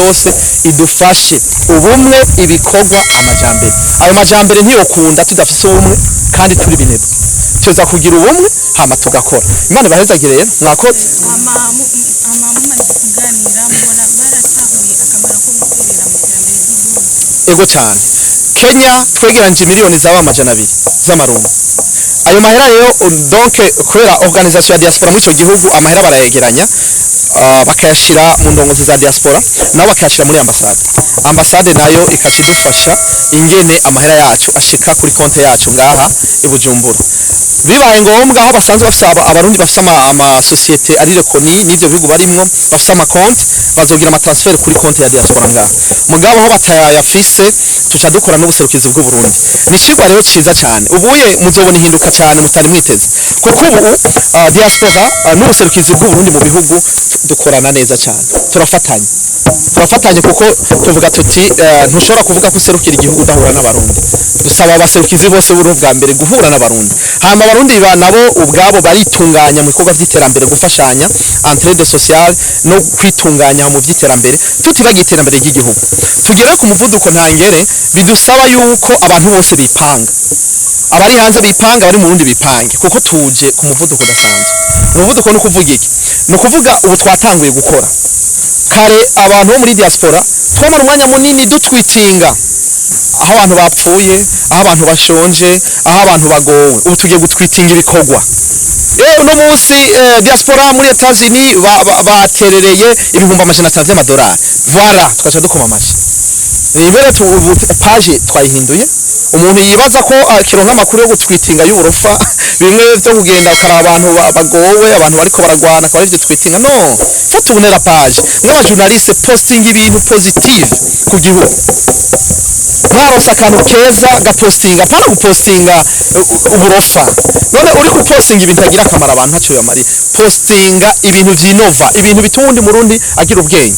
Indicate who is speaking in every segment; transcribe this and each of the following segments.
Speaker 1: yose idufashe ubumwe, ibikorwa, amajambere. Ayo majambere ntiyokunda tudafise ubumwe kandi turi binebwe. Tuza kugira ubumwe hama tugakora. Imana ibahezagire rero, mwakoze.
Speaker 2: Hama mumaze kuganira, mubona baratahuye akamaro ko guterera mu iterambere ry'igihugu?
Speaker 1: Ego cyane. Kenya twegeranyije miliyoni zaba 200 z'amarundi. Ayo mahera rero, donc kubera organisation ya diaspora muri ico gihugu, amahera barayegeranya, bakayashira mu ndongozi za diaspora, nabo bakayashira muri ambasade. Ambasade nayo ikaca idufasha ingene amahera yacu ashika kuri konte yacu ngaha i Bujumbura. Bibaye ngombwa, aho basanzwe bafise abarundi bafise amasosiyete ari reconnu n'ivyo bihugu barimwo, bafise amakonti, bazogira amatransfert kuri konti ya diaspora ngaha. Mugabo aho batayafise, tuca dukora n'ubuserukizi bw'u Burundi. Ni icigwa rero ciza cyane. Ubuye muzobona ihinduka cyane mutari mwiteze, kuko ubu diaspora n'ubuserukizi bw'u Burundi mu bihugu dukorana neza cyane, turafatanya, turafatanye, kuko tuvuga tuti ntushobora kuvuga ko userukira igihugu udahura n'abarundi. Dusaba abaserukizi bose b'uruhu bwa mbere guhura n'abarundi, hanyuma abarundi nabo ubwabo baritunganya mu bikorwa by'iterambere, gufashanya, entraide sociale no kwitunganya mu by'iterambere, tutibagiye iterambere ry'igihugu. Tugere ku muvuduko ntangere, bidusaba yuko abantu bose bipanga, abari hanze bipanga, abari mu Burundi bipange, kuko tuje ku muvuduko udasanzwe. Umuvuduko ni ukuvuga iki? Ni ukuvuga ubu twatanguye gukora kare. Abantu bo muri diaspora twamara umwanya munini dutwitinga aho abantu bapfuye, aho abantu bashonje, aho abantu bagowe. Ubu tugiye gutwitinga ibikorwa. Uno munsi diaspora muri Etats-Unis baterereye 500,000 vy'amadolari, voilà, tukaca dukoma amashi. Rero ubu page twayihinduye. Umuntu yibaza ko akironka amakuru yo gutwitinga y'uburofa, bimwe vyo kugenda ukaraba abantu bagowe, abantu bariko baragwana, akaba arivyo twitinga. No fata ubonera page nk'abajournaliste, posting ibintu positive ku gihugu. Mwaronse akantu keza, gapostinga, apana gupostinga uburofa. None uri gupostinga ibintu agira akamaro abantu, ntaco bibamariye. Postinga ibintu vyinova, ibintu bituma uwundi murundi agira ubwenge,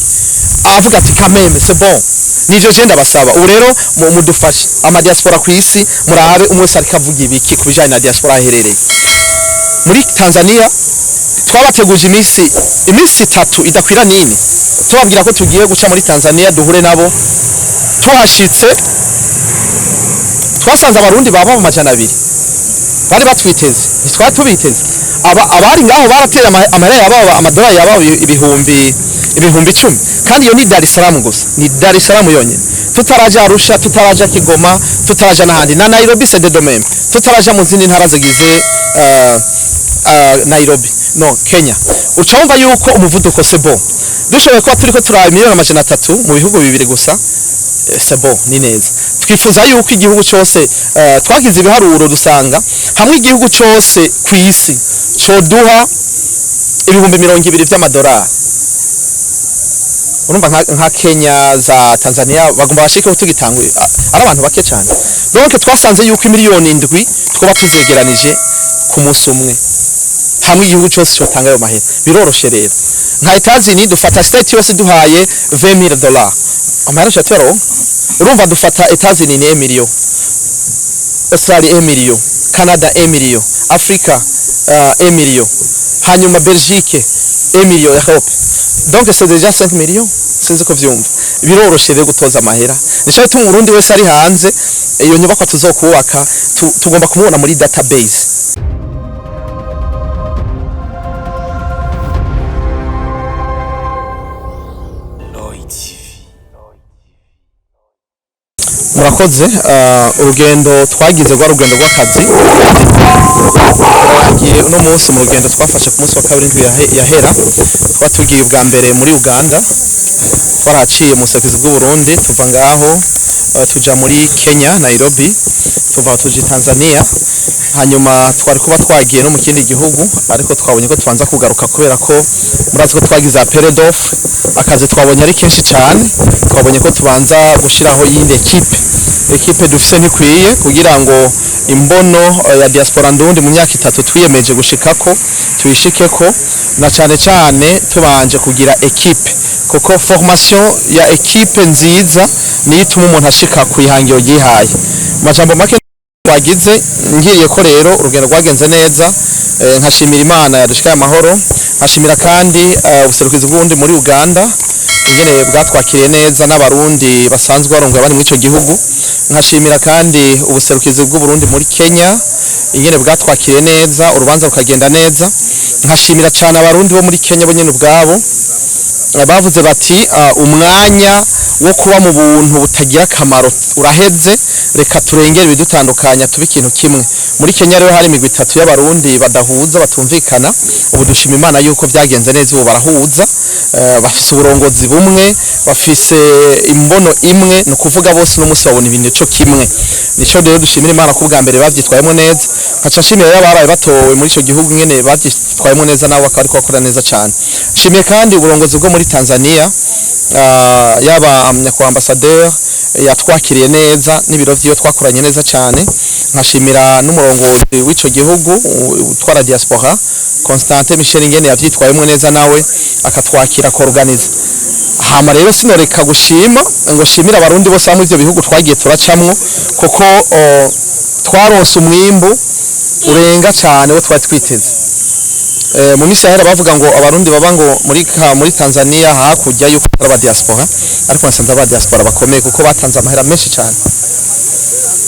Speaker 1: avuga ati kameme c'est bon. Nivyo je ndabasaba ubu rero, mudufashe ama diaspora ku isi, murabe umwe wese ariko avuga ibiki ku bijanye na diaspora aherereye. Muri Tanzania twabateguje iminsi 3 idakwira nini, tubabwira ko tugiye guca muri Tanzania duhure nabo. Tuhashitse twasanze abarundi baba mu 200 bari batwiteze, ntitwari tubiteze. Abari ngaho barateye amahera yababa, amadolari yababa 10,000, kandi iyo ni Dar es Salaam gusa, ni Dar es Salaam yonyine, tutaraja Arusha, tutaraja Kigoma, tutaraja n'ahandi, na Nairobi c'est de même, tutaraja mu zindi ntara zigize Nairobi no Kenya. Uca wumva yuko umuvuduko c'est bon. Dushoboye kuba turiko turaba 300,000,000 mu bihugu bibiri gusa, c'est bon, ni neza. Twifuza yuko igihugu cyose, twagize ibiharuro dusanga hamwe igihugu cyose ku isi coduha 20,000 vy'amadolari, urumva nka Kenya za Tanzania bagomba bashike tugitanguye ari abantu bake cyane. Donc twasanze yuko 7 miliyoni twaba tuzegeranije ku munsi umwe, hamwe igihugu cyose cyotanga ayo mahera. Biroroshe rero. Nka Etazini dufata state yose duhaye $20,000, amahera tuca tuyaronka. Urumva dufata Etazini ni 1 million, Australia 1 million, Canada 1 million, Africa 1 million, hanyuma Belgique 1 million, Europe, donc c'est déjà 5 millions. Sinzi ko vyumva. Biroroshe rero gutoza amahera. Nico bituma umurundi wese ari hanze, iyo nyubakwa tuzokubaka, tugomba kumubona muri database.
Speaker 3: Lloyd TV.
Speaker 1: Murakoze. Urugendo twagize rwa rugendo rw'akazi twagiye uno munsi. Mu rugendo twafashe ku munsi wa kabiri indwi yahera, twaba tugiye ubwa mbere muri Uganda, twaraciye mu buserukizi bw'u Burundi. Tuva ngaho tuja muri Kenya, Nairobi, tuva tuja i Tanzania. Hanyuma twari kuba twagiye no mu kindi gihugu, ariko twabonye ko tubanza kugaruka, kubera ko murazi ko twagize appel d'offre, akazi twabonye ari kenshi cyane. Twabonye ko tubanza gushiraho yindi équipe. Équipe dufise ntikwiye kugira ngo imbono ya diaspora ndundi mu myaka 3 twiyemeje gushikako tuyishikeko, na cane cane tubanje kugira équipe, kuko formation ya équipe nziza niyo ituma umuntu ashika ku ihangiro ryihaye. Mu majambo make twagize ngiriye ko rero urugendo rwagenze neza, nkashimira Imana yadushikaye amahoro, nkashimira kandi ubuserukizi bw'ubundi muri Uganda. Ingene bwatwakiriye neza n'Abarundi basanzwe barongoye abandi muri ico gihugu. Nkashimira kandi ubuserukizi bw'Uburundi muri Kenya, ingene bwatwakiriye neza, urubanza rukagenda neza. Nkashimira cyane Abarundi bo muri Kenya bo nyene ubwabo bavuze bati: "Umwanya wo kuba mu buntu butagira akamaro uraheze, reka turengere ibidutandukanya, tube ikintu kimwe." Muri Kenya rero hari imigwi itatu y'Abarundi badahuza, batumvikana. Ubu dushima Imana yuko byagenze neza, ubu barahuza, bafise uburongozi bumwe, bafise imbono imwe, ni ukuvuga bose uno munsi babona ibintu co kimwe. Nico rero dushimira Imana ko ubwa mbere bavyitwayemo neza. Nkaca nshimira rero ababaye batowe muri ico gihugu, ingene bavyitwayemo neza, nabo bakaba bariko bakora neza cane. Nshimiye kandi uburongozi bwo muri Tanzania, yaba nyakubahwa ambassadeur yatwakiriye neza n'ibiro vyiwe, twakoranye neza cyane. Nkashimira n'umurongozi w'ico gihugu utwara diaspora, Constantin Michel, ingene yavyitwayemo neza nawe akatwakira, akorganiza. Hama rero sinoreka gushima ngo shimire Abarundi bose hamwe ivyo bihugu twagiye turacamwo, kuko twaronse umwimbu urenga cyane wo twari twiteze. Mu minsi yahera bavuga ngo Abarundi baba ngo muri Tanzania hakurya, yuko atari aba diaspora, ariko nasanze aba diaspora bakomeye, kuko batanze amahera menshi cyane.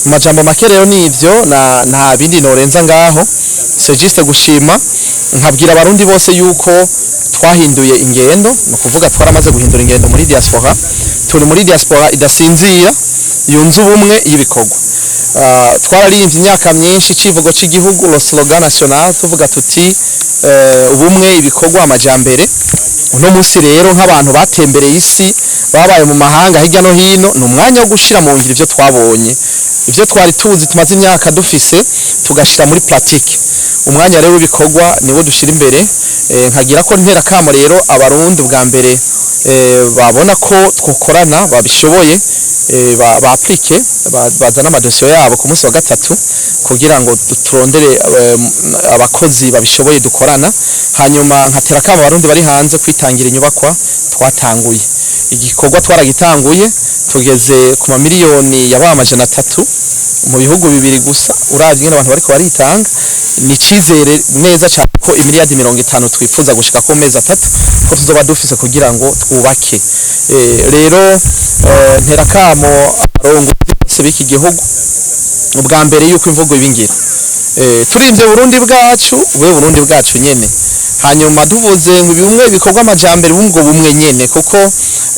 Speaker 1: Mu majambo make rero nivyo, na nta bindi norenza ngaho, c'est juste gushima. Nkabwira Abarundi bose yuko twahinduye ingendo, ni ukuvuga twaramaze guhindura ingendo muri diaspora. Turi muri diaspora idasinzira, yunze ubumwe, y'ibikorwa. Twararirimbye imyaka myinshi icivugo cy'igihugu, le slogan national, tuvuga tuti ubumwe, ibikorwa, amajambere. Uno munsi rero, nk'abantu batembereye isi, babaye mu mahanga hirya no hino, ni umwanya wo gushira mu ngiro ivyo twabonye, ivyo twari tuzi, tumaze imyaka dufise, tugashira muri pratique. Umwanya rero w'ibikorwa niwo dushira imbere. Nkagira ko ntera kamo rero Abarundi bwa mbere babona ko twokorana, babishoboye, ba applique, bazana amadosiyo yabo ku munsi wa gatatu kugira ngo turondere abakozi babishoboye dukorana. Hanyuma nkatera kamo Abarundi bari hanze kwitangira inyubakwa twatanguye. Igikorwa twaragitanguye, tugeze ku mamiliyoni yabaye 300 mu bihugu bibiri gusa. Uravye ingene abantu bariko baritanga, ni icizere neza cyane ko imiliyadi 50 twifuza gushika ku mezi 3 ko tuzoba dufise kugira ngo twubake. Rero ntera kamo abarongozi bose b'iki gihugu ubwa mbere yuko imvugo ibingira turimvye Burundi bwacu, bube Burundi bwacu nyene. Hanyuma tuvuze ngo bimwe bikorwa, amajambere, ubwo bumwe nyene, kuko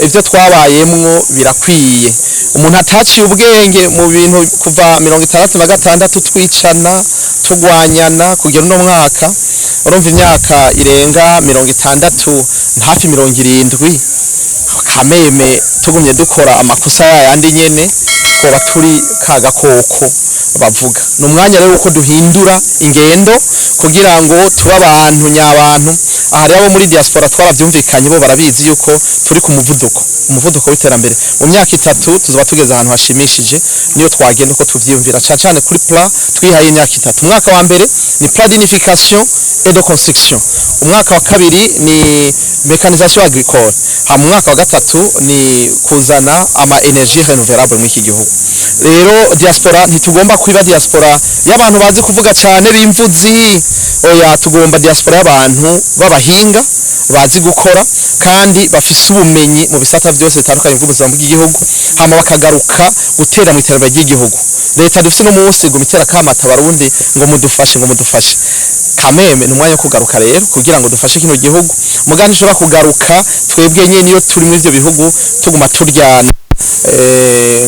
Speaker 1: ivyo twabayemwo birakwiye. Umuntu ataciye ubwenge mu bintu kuva 66 twicana, tugwanyana, kugera uno mwaka, urumva imyaka irenga 60, hafi 70, kameme tugumye dukora amakosa yayandi nyene, twoba turi ka gakoko bavuga. Ni umwanya rero uko duhindura ingendo kugira ngo tube abantu nyabantu. Aha rero abo muri diaspora twaravyumvikanye, bo barabizi yuko turi ku muvuduko, umuvuduko w'iterambere. Mu myaka 3 tuzoba tugeze ahantu hashimishije, niyo twagenda uko tuvyiyumvira, cane cane kuri plan twihaye imyaka 3. Umwaka wa mbere ni plan d'unification et de construction, umwaka wa kabiri ni mécanisation agricole, hama umwaka wa gatatu ni kuzana ama énergie renouvelable muri iki gihugu. Rero diaspora, ntitugomba kwiba diaspora y'abantu bazi kuvuga cyane b'imvuzi, oya. Tugomba diaspora y'abantu b'abahinga, bazi gukora kandi bafise ubumenyi mu bisata byose bitandukanye bw'ubuzima bw'igihugu, hama bakagaruka gutera mu iterambere ry'igihugu. Leta dufise no munsi guma itera kamata Abarundi ngo mudufashe, ngo mudufashe. Kameme ni umwanya wo kugaruka rero kugira ngo dufashe kino gihugu. Mugani ushobora kugaruka twebwe nyene iyo turi muri ivyo bihugu tuguma turyana,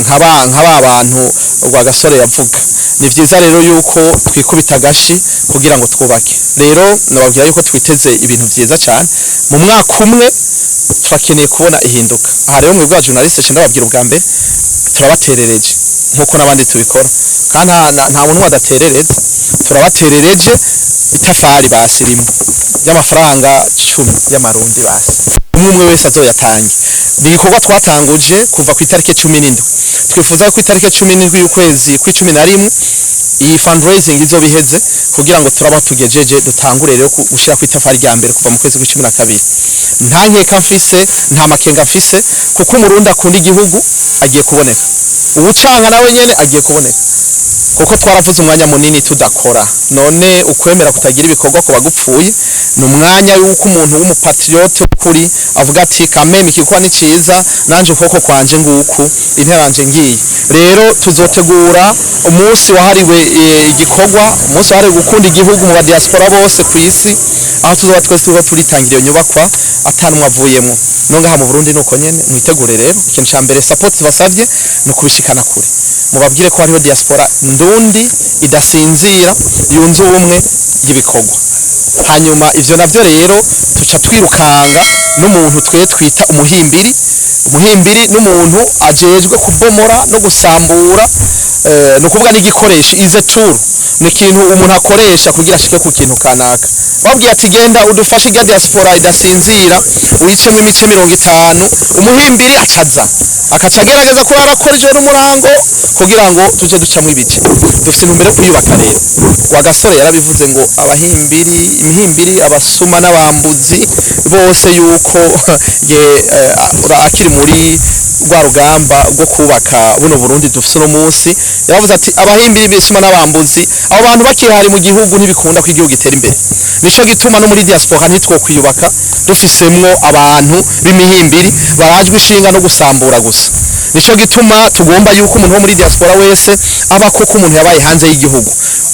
Speaker 1: nk'aba bantu Rwagasore yavuga. Ni vyiza rero yuko twikubita agashi kugira ngo twubake. Rero nababwira yuko twiteze ibintu vyiza cyane mu mwaka umwe. Turakeneye kubona ihinduka. Aha rero mwebwe journaliste, nca ndababwira ubwa mbere, turabaterereje nkuko n'abandi tubikora, kandi nta muntu adaterereza. Turabaterereje itafari basi rimwe ry'amafaranga 10 y'Amarundi, basi umwe umwe wese azoyatange. Ni igikorwa twatanguje kuva ku itariki 17. Twifuza ko ku itariki 17 y'ukwezi kw'11 iyi fundraising izoba iheze, kugira ngo turaba tugejeje, dutangure rero gushira ku itafari rya mbere kuva mu kwezi kw'12. Nta nkeka mfise, nta makenga mfise, kuko Umurundi akunda igihugu agiye kuboneka, uwucanga nawe nyene agiye kuboneka. Kuko twaravuze umwanya munini tudakora. None ukwemera kutagira ibikorwa ku bagupfuye, ni umwanya w'uko umuntu w'umupatriote kuri avuga ati: "Kameme, igikorwa ni ciza, nanje ukuboko kwanje nguku, interanje ngiye." Rero tuzotegura umunsi wahariwe igikorwa, umunsi wahariwe gukunda igihugu mu badiaspora bose ku isi, aho tuzoba twese turiko turitangira iyo nyubakwa, atanumwe avuyemwo. No ngaha mu Burundi nuko nyene, mwitegure rero. Ikintu ca mbere, support basavye ni ukubishikana kure, mubabwire ko hariho diaspora ndundi idasinzira, yunze ubumwe, y'ibikorwa. Hanyuma ivyo navyo rero tuca twirukanga n'umuntu twe twita umuhimbiri. Umuhimbiri n'umuntu ajejwe kubomora no gusambura, ni ukuvuga n'igikoresho, is a tool, ni ikintu umuntu akoresha kugira ashike ku kintu kanaka. Babwiye ati: "Genda udufashe irya diaspora idasinzira, wicemo imice 50." Umuhimbiri acaza akaca agerageza kurara akora ijoro n'umurango kugira ngo tuje ducamo ibice. Dufite intumbero yo kuyubaka. Rero Rwagasore yarabivuze ngo abahimbiri, imihimbiri, abasuma n'abambuzi bose, yuko ye akiri muri rwa rugamba rwo kubaka buno Burundi dufise uno munsi, yaravuze ati: "Abahimbiri, bisuma n'abambuzi, abo bantu bakihari mu gihugu, ntibikunda ko igihugu gitera imbere." Nico gituma no muri diaspora ntitwokwiyubaka dufisemwo abantu b'imihimbiri barajwe ishinga no gusambura gusa. Nico gituma tugomba yuko umuntu wo muri diaspora wese aba koko umuntu yabaye hanze y'igihugu,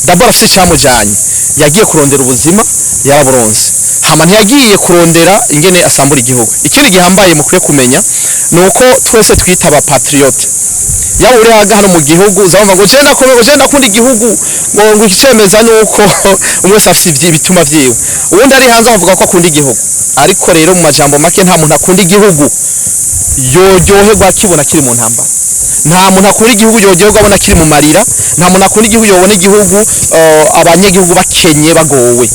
Speaker 1: d'abord afise icamujanye: yagiye kurondera ubuzima, yaraburonse, hama ntiyagiye kurondera ingene asambura igihugu. Ikindi gihambaye mukwiye kumenya ni uko twese twita aba patriote. Yaba uri haga hano mu gihugu, uzabumva ngo je ndakomeye, ngo je ndakunda igihugu, ngo icemeza nuko umwe wese afise ibituma vyiwe. Uwundi ari hanze avuga ko akunda igihugu. Ariko rero mu majambo make, nta muntu akunda igihugu yoryoherwa akibona kiri mu ntambara. Nta muntu akunda igihugu yoryoherwa abona kiri mu marira. Nta muntu akunda igihugu yobona igihugu abanyagihugu bakenye, bagowe.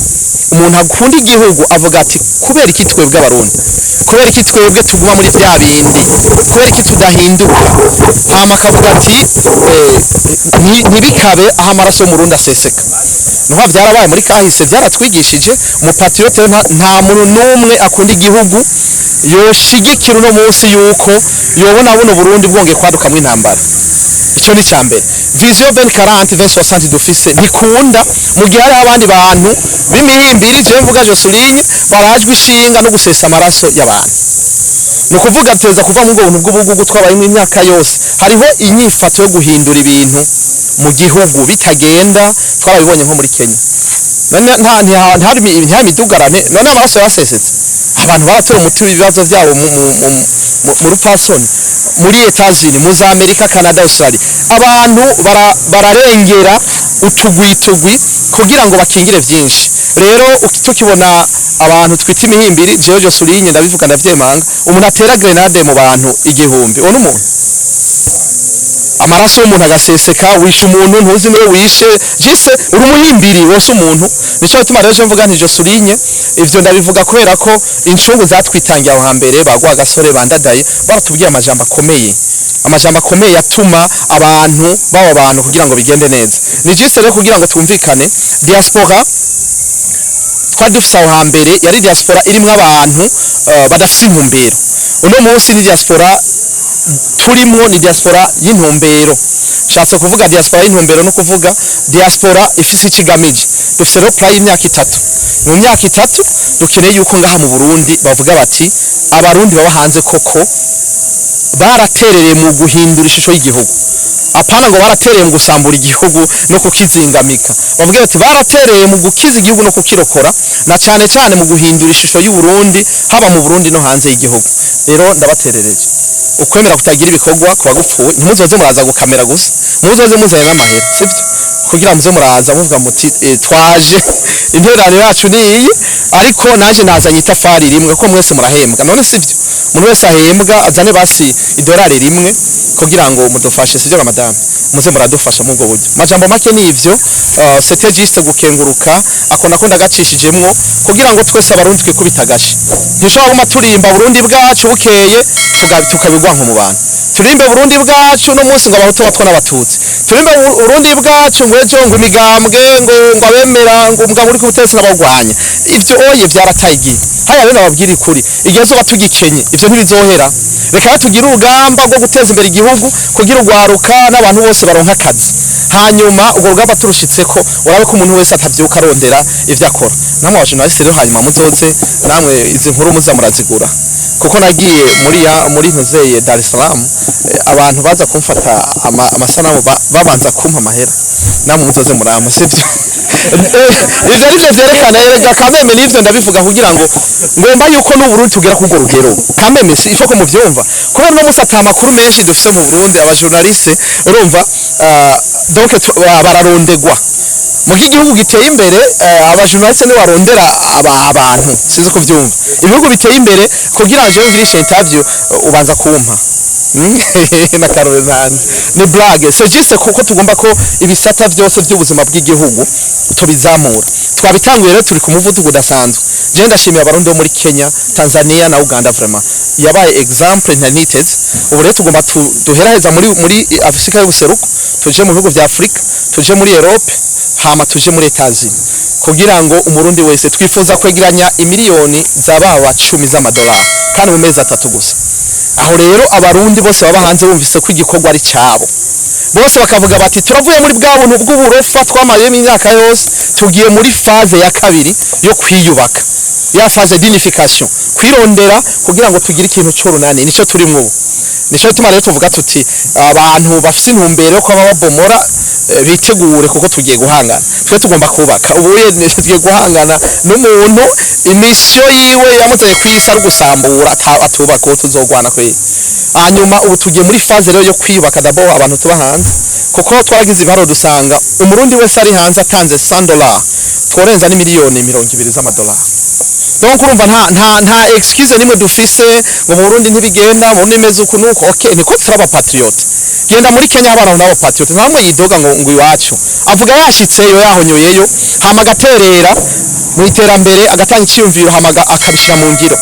Speaker 1: Umuntu akunda igihugu avuga ati: "Kubera iki twebwe Abarundi, kubera iki twebwe tuguma muri vya bindi, kubera iki tudahinduka?" Hama akavuga ati: "Ntibikabe aho amaraso y'Umurundi aseseka." Niho vyarabaye muri kahise, vyaratwigishije. Umupatriote rero nta muntu n'umwe akunda igihugu yoshigikira uno munsi yuko yobona buno Burundi bwongeye kwadukamwo intambara. Ico ni icya mbere. Vision 2040 2060 dufise ntikunda mu gihe hariho abandi bantu b'imihimbiri, jewe mvuga, je souligne, barajwe ishinga no gusesa amaraso y'abantu. Ni ukuvuga tuza kuva mu ubwo buntu bw'ubugugu twabayemo imyaka yose. Hariho inyifato yo guhindura ibintu mu gihugu bitagenda, twarabibonye nko muri Kenya. None ntihari midugarane? None amaraso yarasesetse? Abantu baratora umuti w'ibibazo byabo mu rupfasoni. Muri Etazini, mu za Amerika, Canada, Australia, abantu bararengera utugwi kugira ngo bakingire byinshi. Rero tukibona abantu twita imihimbiri, jewe je souligne, ndabivuga, ndavyemanga, umuntu atera grenade mu bantu 1000, uwo n'umuntu, amaraso y'umuntu agaseseka, wishe umuntu ntuzi niwe wishe, jise uri umuhimbiri wose umuntu. Nico gituma rero je mvuga nti je souligne, ivyo ndabivuga kubera ko incungu zatwitangiye aho hambere, bagwa gasore bandadaye, baratubwiye amajambo akomeye, amajambo akomeye yatuma abantu baba abantu kugira ngo bigende neza. Ni juste rero kugira ngo twumvikane, diaspora twari dufise aho hambere yari diaspora irimwo abantu badafise intumbero. Uno munsi ni diaspora turimwo ni diaspora y'intumbero. Nshatse kuvuga diaspora y'intumbero no kuvuga diaspora ifise ikigamije. Dufise rero plan y'imyaka 3. Mu myaka 3 dukeneye yuko ngaha mu Burundi bavuga bati: "Abarundi baba hanze koko baraterereye mu guhindura ishusho y'igihugu." Apana ngo baratereye mu gusambura igihugu no kukizingamika. Bavuga bati: "Baratereye mu gukiza igihugu no kukirokora, na cane cane mu guhindura ishusho y'u Burundi, haba mu Burundi no hanze y'igihugu." Rero ndabaterereje, ukwemera kutagira ibikorwa kuba gupfuye. Ntimuzoze muraza gukamera gusa, muzoze muzanye n'amahera, sivyo? Kugira muze muraza muvuga muti: "Twaje, intererano yacu ni iyi, ariko naje nazanye itafari rimwe." Ko mwese murahembwa, none sivyo? Umuntu wese ahembwa azane basi idolari rimwe kugira ngo mudufashe, sivyo madame? Muze muradufasha mu ubwo buryo. Majambo make ni ivyo. C'était juste gukenguruka, ako nako ndagacishijemwo kugira ngo twese Abarundi twikubita agashi. Ntishobora guma turimba Burundi bwacu, bukeye tukabigwa nko mu bantu. Turimbe Burundi bwacu no munsi ngo Abahutu, Abatwa n'Abatutsi, turimbe Burundi bwacu ngo ejo ngo imigambwe, ngo abemera ngo umugambwe uri ku butegetsi n'abawurwanya. Ivyo oye vyarataye igihe. Haya rero, nababwira ukuri, igihe zoba tugikenye ivyo ntibizohera. Reka tugire urugamba rwo guteza imbere igihugu kugira urwaruka n'abantu bose baronka akazi. Hanyuma urwo rugamba turushitseko, urabe ko umuntu wese atavyuka arondera ivyo akora. Namwe abajournaliste rero, hanyuma muzoze namwe izi nkuru muza murazigura, kuko nagiye muri ya muri ntuzeye Dar es Salaam, abantu baza kumfata amasanamu babanza kumpa amahera. Namwe muzoze murama, sivyo? Ivyo arivyo vyerekana erega kameme. Nivyo ndabivuga kugira ngo ngomba yuko n'u Burundi tugera kurwo rugero kameme, si ifo ko muvyumva, kubera uno musi ata makuru menshi dufise mu Burundi. Abajournaliste, urumva, donc bararondegwa. Mu gihugu giteye imbere, abajournaliste ni barondera abantu, sinzi ko vyumva. Ibihugu biteye imbere, kugira ngo jewe ngirishe interview, ubanza kumpa na karore ntanze. Ni blague, c'est juste kuko tugomba ko ibisata vyose by'ubuzima bw'igihugu tubizamura. Twabitanguye rero, turi ku muvuduko udasanzwe. Je ndashimiye Abarundi bo muri Kenya, Tanzania na Uganda, vraiment yabaye exemple ntari niteze. Ubu rero tugomba duheraheza muri Afrika y'ubuseruko, tuje mu bihugu vya Afrika, tuje muri Europe, hama tuje muri Etats-Unis, kugira ngo Umurundi wese, twifuza kwegeranya imiliyoni zababa 10 z'amadolari kandi mu mezi 3 gusa. Aho rero Abarundi bose baba hanze bumvise ko igikorwa ari cyabo, bose bakavuga bati: "Turavuye muri bwa buntu bw'uburofa twamariyemo imyaka yose, tugiye muri phase ya kabiri yo kwiyubaka, ya phase d'unification, kwirondera kugira ngo tugire ikintu cy'urunani." Nico turimwo ubu. Nico gituma rero tuvuga tuti abantu bafise intumbero yo kuba babomora, bitegure, kuko tugiye guhangana. Twe tugomba kubaka. Ubu tugiye guhangana n'umuntu imission yiwe yamuzanye kwisi ari ugusambura, atubaka. Uwo tuzogwana kweli. Hanyuma ubu tugiye muri phase rero yo kwiyubaka d'abord abantu tuba hanze, kuko twaragize ibiharuro dusanga Umurundi wese ari hanze atanze $100, tworenza n'imiliyoni 20 z'amadolari. Donc urumva nta excuse nimwe dufise ngo mu Burundi ntibigenda, mu Burundi imeze uku nuko. Okay, niko turi aba patriote. Genda muri Kenya, abana nabo patriote, ntamwe yidoga ngo iwacu, avuga yashitseyo, yahonyoyeyo, hama agaterera mu iterambere, agatanga iciyumviro, hama akabishira mu ngiro.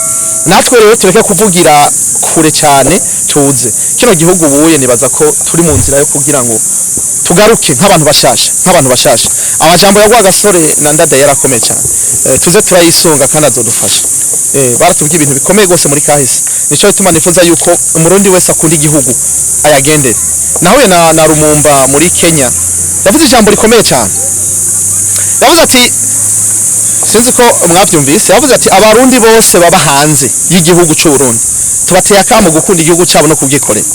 Speaker 1: Natwe rero tureke kuvugira kure cyane, tuze kino gihugu ubuye. Nibaza ko turi mu nzira yo kugira ngo tugaruke nk'abantu bashasha, nk'abantu bashasha. Amajambo ya Rwagasore na Ndadaye yarakomeye cyane. Tuze turayisunga kandi azodufasha. Baratubwiye ibintu bikomeye gose muri kahise. Nico gituma nifuza yuko Umurundi wese akunda igihugu ayagendere. Nahuye na Lumumba muri Kenya, yavuze ijambo rikomeye cyane. Yavuze ati, sinzi ko mwavyumvise, yavuze ati: "Abarundi bose baba hanze y'igihugu c'u Burundi, tubateye akamo gukunda igihugu cabo no kugikorera."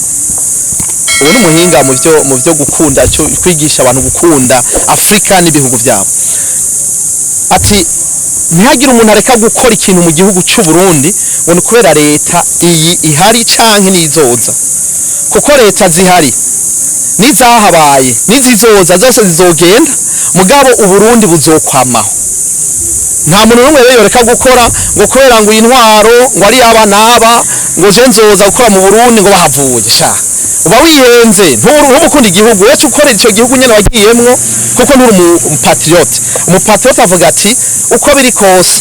Speaker 1: Ubu ni umuhinga mu byo gukunda cyo kwigisha abantu gukunda Afrika n'ibihugu byabo. Ati: "Ntihagire umuntu areka gukora ikintu mu gihugu c'u Burundi ngo ni kubera leta iyi ihari canke nizoza, kuko leta zihari n'izahabaye n'izizoza zose zizogenda, mugabo Uburundi buzokwamaho. Nta muntu n'umwe rero yoreka gukora ngo kubera ngo iyi ntwaro ngo ari aba n'aba, ngo je nzoza gukora mu Burundi ngo bahavuye." Sha, uba wihenze, ntubukunda igihugu. Uretse ukorera ico gihugu nyene wagiyemwo, kuko nturi umupatriote. Umupatriote avuga ati: "Uko biri kose,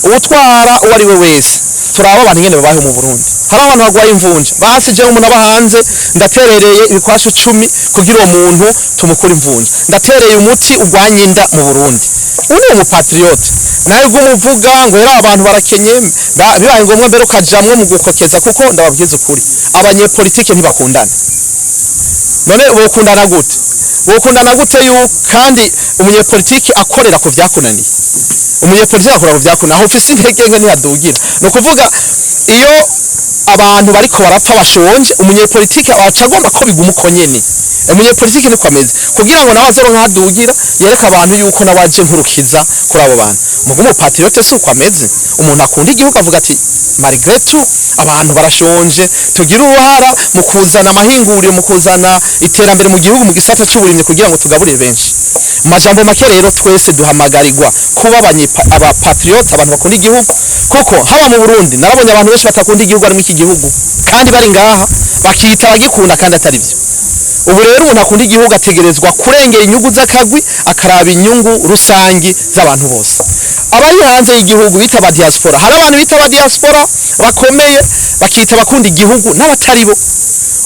Speaker 1: uwutwara uwo ari we wese, turaba abantu ingene babayeho mu Burundi. Hari abantu bagwaye imvunja, basi jewe umuntu aba hanze ndaterereye ibikwashu 10 kugira uwo muntu tumukure imvunja, ndatereye umuti urwanya inda mu Burundi." Ubu ni umupatriote. Nawe umuvuga ngo yari abantu barakenye, bibaye ngombwa mbere ukajamwo mu gukokeza, kuko ndababwiza ukuri, abanyepolitike ntibakundana. None bokundana gute? Bokundana gute yuko kandi umunyepolitiki akorera ku vyakunaniye? Umunyepolitiki akora ku vyakunaniye, aho ufise intege nke ntihadugira. Ni ukuvuga iyo abantu bariko barapfa bashonje, umunyepolitiki aca agomba ko biguma uko nyene. Umunyepolitiki niko ameze, kugira ngo nawe azoronke aho adugira, yereke abantu yuko nawe aje nkurukiza kuri abo bantu. Muga umupatriote si uko ameze. Umuntu akunda igihugu avuga ati: "Malgré tout, abantu barashonje, tugire uruhara mu kuzana amahinguriro, mu kuzana iterambere mu gihugu mu gisata c'uburimyi, kugira ngo tugaburire benshi." Mu majambo make rero, twese duhamagarirwa kuba abapatriote, abantu bakunda igihugu, kuko haba mu Burundi narabonye abantu benshi batakunda igihugu harimo iki gihugu, kandi bari ngaha bakiyita abagikunda kandi atari byo. Ubu rero umuntu akunda igihugu ategerezwa kurengera inyungu z'akagwi, akaraba inyungu rusangi z'abantu bose. Abari hanze y'igihugu bita aba diaspora, hari abantu bita aba diaspora bakomeye bakita abakunda igihugu n'abatari bo.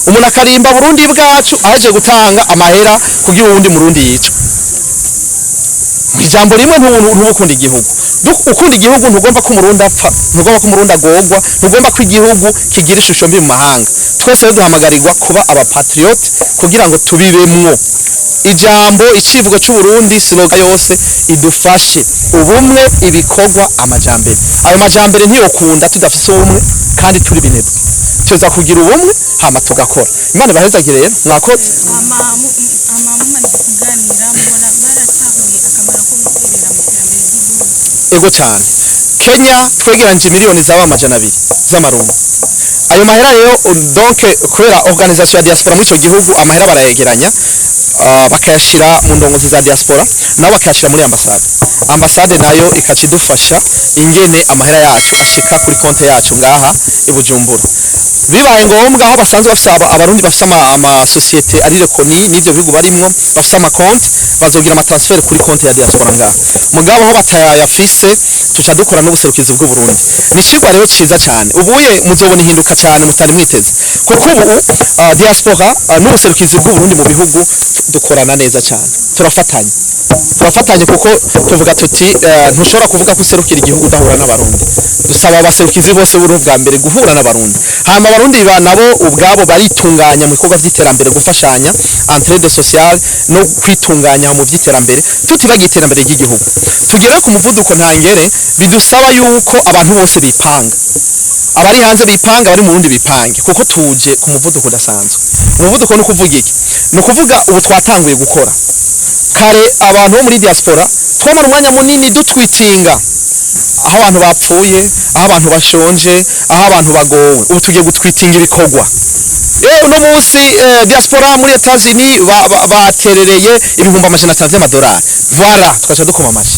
Speaker 1: Umuntu akarimba Burundi bwacu aje gutanga amahera kugira uwundi Murundi yicwe. Mu ijambo rimwe, ntubukunda igihugu. Ukunda igihugu, ntugomba ko Umurundi apfa, ntugomba ko Umurundi agorwa, ntugomba ko igihugu kigira ishusho mbi mu mahanga. Twese rero duhamagarirwa kuba abapatriote kugira ngo tubibemwo. Ijambo icivugo c'Uburundi, slogan yose idufashe: ubumwe, ibikorwa, amajambere. Ayo majambere ntiyokunda tudafise ubumwe kandi turi binebwe. Tuza kugira ubumwe, hama tugakora. Imana ibahezagire rero, mwakoze.
Speaker 2: Hama mumaze kuganira, mubona baratahuye akamaro ko guterera mu iterambere ry'igihugu?
Speaker 1: Ego cyane. Kenya twegeranyije miliyoni zaba 200 z'amarundi. Ayo mahera rero, donc kubera organisation ya diaspora muri ico gihugu, amahera barayegeranya, bakayashira mu ndongozi za diaspora, nabo bakayashira muri ambasade. Ambasade nayo ikaca idufasha ingene amahera yacu ashika kuri konte yacu ngaha i Bujumbura. Bibaye ngombwa, aho basanzwe bafise Abarundi bafise amasosiyete ari reconnues n'ivyo bihugu barimwo, bafise amakonti, bazogira amatransfert kuri konti ya diaspora ngaha. Mugabo aho batayafise, tuca dukora n'ubuserukizi bw'u Burundi. Ni icigwa rero ciza cyane. Ubuye muzobona ihinduka cyane mutari mwiteze, kuko ubu diaspora n'ubuserukizi bw'u Burundi mu bihugu dukorana neza cyane, turafatanya, turafatanye, kuko tuvuga tuti ntushobora kuvuga ko userukira igihugu udahura n'Abarundi. Dusaba abaserukizi bose b'Uburundi bwa mbere guhura n'Abarundi, hama Abarundi ba nabo ubwabo baritunganya mu bikorwa vy'iterambere, gufashanya, entraide sociale no kwitunganya mu vy'iterambere, tutibagiye iterambere ry'igihugu. Tugere ku muvuduko ntangere, bidusaba yuko abantu bose bipanga, abari hanze bipanga, abari mu Burundi bipange, kuko tuje ku muvuduko udasanzwe. Umuvuduko ni ukuvuga iki? Ni ukuvuga ubu twatanguye gukora kare. Abantu bo muri diaspora twamara umwanya munini dutwitinga aho abantu bapfuye, aho abantu bashonje, aho abantu bagowe. Ubu tugiye gutwitinga ibikorwa. Uno munsi diaspora muri Etats-Unis baterereye 500,000 vy'amadolari, voilà, tukaca dukoma amashi.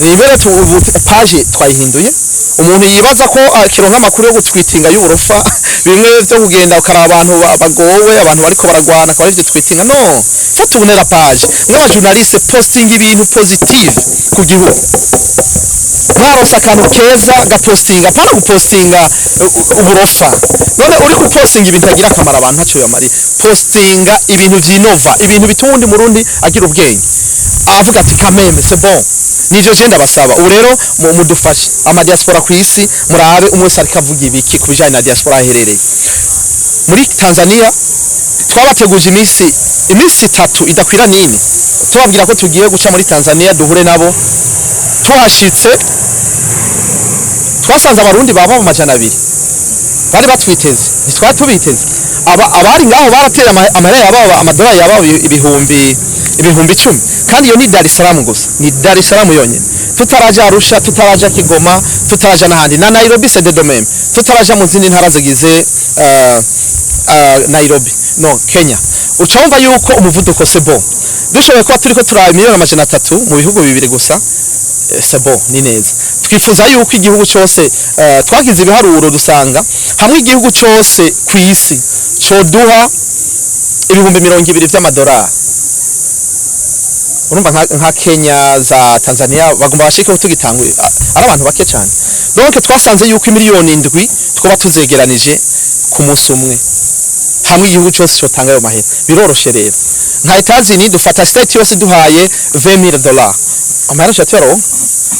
Speaker 1: Rero ubu page twayihinduye. Umuntu yibaza ko akironka amakuru yo gutwitinga y'uburofa, bimwe vyo kugenda ukaraba abantu bagowe, abantu bariko baragwana, akaba arivyo twitinga. No faut tourner la page. Mw'aba journaliste, posting ibintu positive ku gihugu. Mwaronse akantu keza, gapostinga, apana gupostinga uburofa. None uri gupostinga ibintu agira akamaro abantu, ntaco bibamariye. Postinga ibintu vyinova, ibintu bituma uwundi Murundi agira ubwenge, avuga ati: "Kameme, c'est bon." Nivyo je ndabasaba ubu rero, mudufashe ama diaspora ku isi, murabe umwe wese ariko avuga ibiki ku bijanye na diaspora aherereye. Muri Tanzania twabateguje iminsi 3 idakwira nini, tubabwira ko tugiye guca muri Tanzania duhure nabo. Tuhashitse twasanze Abarundi baba mu 200 bari batwiteze, ntitwari tubiteze. Aba abari ngaho barateye amahera yababa, amadolari yababa 10,000, kandi iyo ni Dar es Salaam gusa, ni Dar es Salaam yonyene, tutaraja Arusha, tutaraja Kigoma, tutaraja n'ahandi, na Nairobi c'est de même, tutaraja mu zindi ntara zigize Nairobi, no Kenya. Uca wumva yuko umuvuduko, c'est bon. Dushoboye kuba turiko turaba 300,000,000 mu bihugu bibiri gusa, c'est bon, ni neza. Twifuza yuko igihugu cyose, twagize ibiharuro dusanga hamwe igihugu cyose ku isi coduha 20,000 vy'amadolari, urumva nka Kenya, za Tanzania, bagomba bashike tugitanguye ari abantu bake cyane. Donc twasanze yuko 7 miliyoni twoba tuzegeranije ku munsi umwe, hamwe igihugu cyose cyotanga ayo mahera. Biroroshe rero. Nka Etazini, dufata state yose duhaye $20,000, amahera tuca tuyaronka.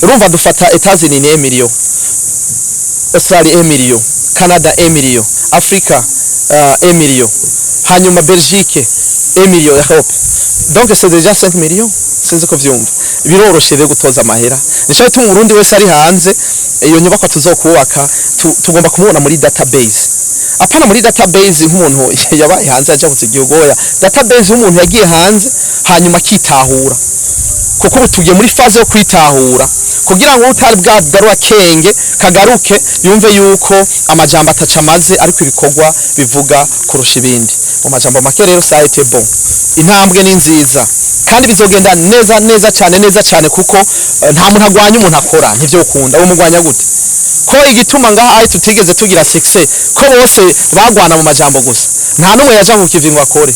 Speaker 1: Urumva dufata Etazini ni 1 million, Australia 1 million, Canada 1 million, Africa 1 million, hanyuma Belgique 1 million, Europe, donc c'est déjà 5 millions. Sinzi ko vyumva. Biroroshe rero gutoza amahera. Nico gituma Umurundi wese ari hanze, iyo nyubakwa tuzokubaka, tugomba kumubona muri database, apana muri database nk'umuntu yabaye hanze ajabuze igihugu. Oya, database y'umuntu yagiye hanze hanyuma akitahura, kuko ubu tugiye muri phase yo kwitahura, kugira ngo utari bwagarura kenge kagaruke, yumve yuko amajambo ataca amaze, ariko ibikorwa bivuga kurusha ibindi. Mu majambo make rero, ça a été bon, intambwe ni nziza kandi bizogenda neza, neza cyane, neza cyane, kuko nta muntu agwanya umuntu akora, ntivyo ukunda. Uwo mugwanya gute, ko igituma ngaha ari tutigeze tugira succès, ko bose bagwana mu majambo gusa, nta n'umwe yaja ku kivi ngo akore?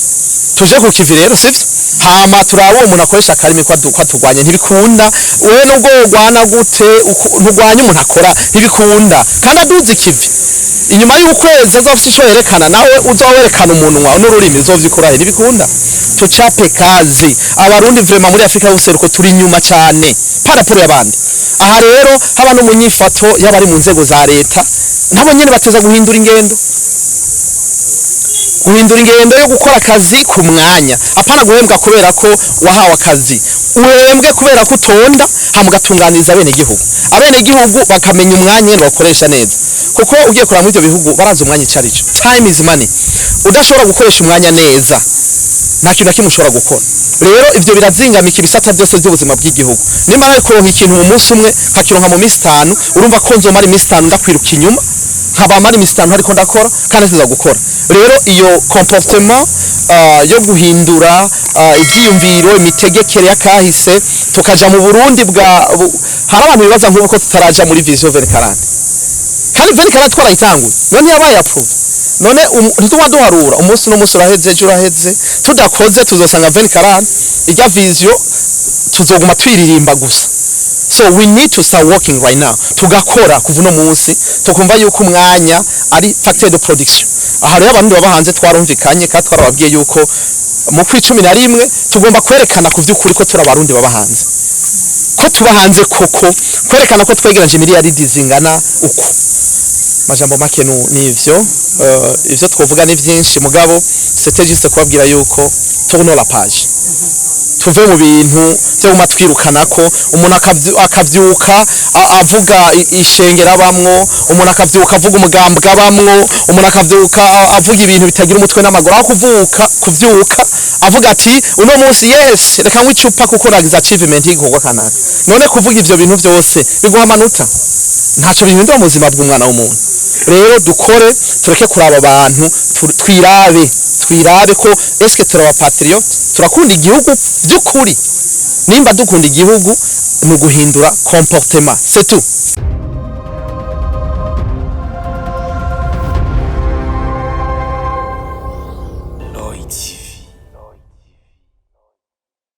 Speaker 1: Tuje ku kivi rero, sivyo? Hama turaba uwo muntu akoresha akarimi ko atugwanye. Ntibikunda. Wewe nubwo wogwana gute, ntugwanye umuntu akora, ntibikunda. Kandi aduze ikivi, inyuma y'ukwezi azofise ico yerekana, nawe uzoba werekana umunwa n'ururimi, uzovyikurahe? Ntibikunda. Tuchape kazi. Abarundi vraiment muri Afrika y'ubuseruko turi inyuma cane par rapport y'abandi. Aha rero haba no mu nyifato y'abari mu nzego za leta, nabo nyene bateza guhindura ingendo, guhindura ingendo yo gukora akazi ku mwanya, apana guhembwa kubera ko wahawe akazi. Uhembwe kubera ko utonda, hama ugatunganiriza abenegihugu, abenegihugu bakamenya umwanya nyene bakoresha neza, kuko ugiye kuraba muri ivyo bihugu barazi umwanya ico arico. Time is money. Udashobora gukoresha umwanya neza, nta kintu na kimwe ushobora gukora. Rero ivyo birazingamika ibisata byose by'ubuzima bw'igihugu. Nimba nari kuronka ikintu mu munsi umwe, nkakironka mu minsi 5, urumva ko nzomara iminsi 5 ndakwiruka inyuma, nkaba mara iminsi 5 ariko ndakora kandi nziza gukora. Rero iyo comportement yo guhindura ivyiyumviro, imitegekere y'akahise, tukaja mu Burundi bwa hari abantu bibaza nk'ubu ko tutaraja muri vision 2040, kandi 2040 twarayitanguye. None yabaye approuvé, none ntituma duharura umunsi n'umunsi uraheze, ejo uraheze tudakoze, tuzosanga 2040 ijya vision tuzoguma twiririmba gusa. So we need to start working right now. Tugakora kuva uno munsi, tukumva yuko umwanya ari facteur de production. Aha rero abantu baba hanze twarumvikanye kandi twarababwiye yuko mu kwi 11 tugomba kwerekana ku vy'ukuri ko turi Abarundi baba hanze, ko tuba hanze koko, kwerekana ko twegeranje miliyaridi zingana uku. Majambo make nivyo. Ivyo twovuga ni vyinshi, mugabo c'était juste kubabwira yuko tourne la page, tuve mu bintu byo guma twirukanako. Umuntu akavyuka avuga ishengero abamwo, umuntu akavyuka avuga umugambwe abamwo, umuntu akavyuka avuga ibintu bitagira umutwe n'amaguru, aho kuvyuka avuga ati: "Uno munsi, yes, reka nywe icupa kuko nagize achievement y'igikorwa kanaka." None kuvuga ivyo bintu vyose biguha amanota? Ntaco bihindura mu buzima bw'umwana w'umuntu. Rero dukore, tureke kuraba abantu, twirabe, twirabe ko eske turaba patriote, turakunda igihugu by'ukuri. Nimba dukunda igihugu, ni uguhindura comportement, c'est tout.